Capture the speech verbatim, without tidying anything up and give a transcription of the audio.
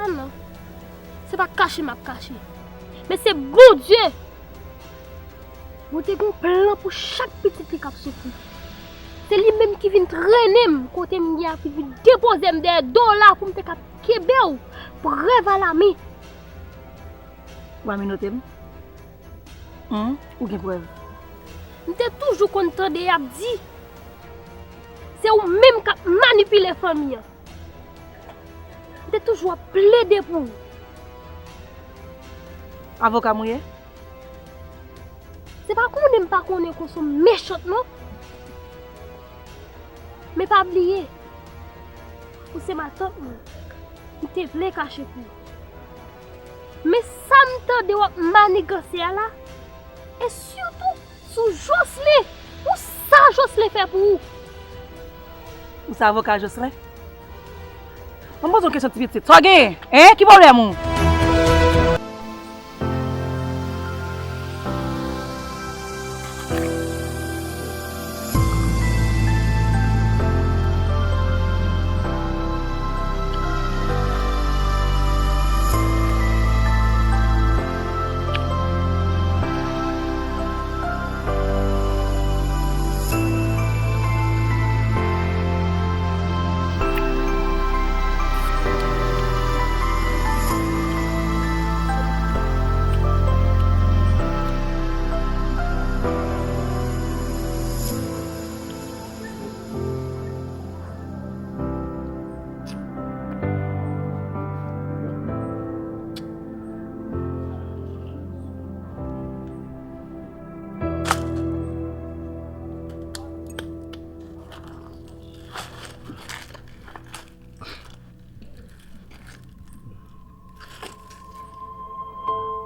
Non, se pa kache m ap kache. Men se Bondye! Bondye gen yon plan pou chak pitit li k ap soufri. Se li menm ki vin trennen m kote m ye a, ki vin depoze m dèyè do w la pou m te ka kenbe w prèv alamen. Ou pa menote m? Hum, ou gen prèv? M te toujou konn tande y ap di se ou menm k ap manipile fanmi an. M te toujou ap plede pou ou. Avoka m ou ye? Se pa konnen m pa konnen ke w se yon mechant non. Men pa bliye, ou se matant mwen. M te vle kache pou ou. Men sa m tande w ap maniganse a la, e sitou sou Jocelyn, pou sa Jocelyn fè pou ou. Ou se avoka Jocelyn? Mwen poze yon kesyon ti pitit. Sa w genyen? Hein? Ki pwoblèm ou?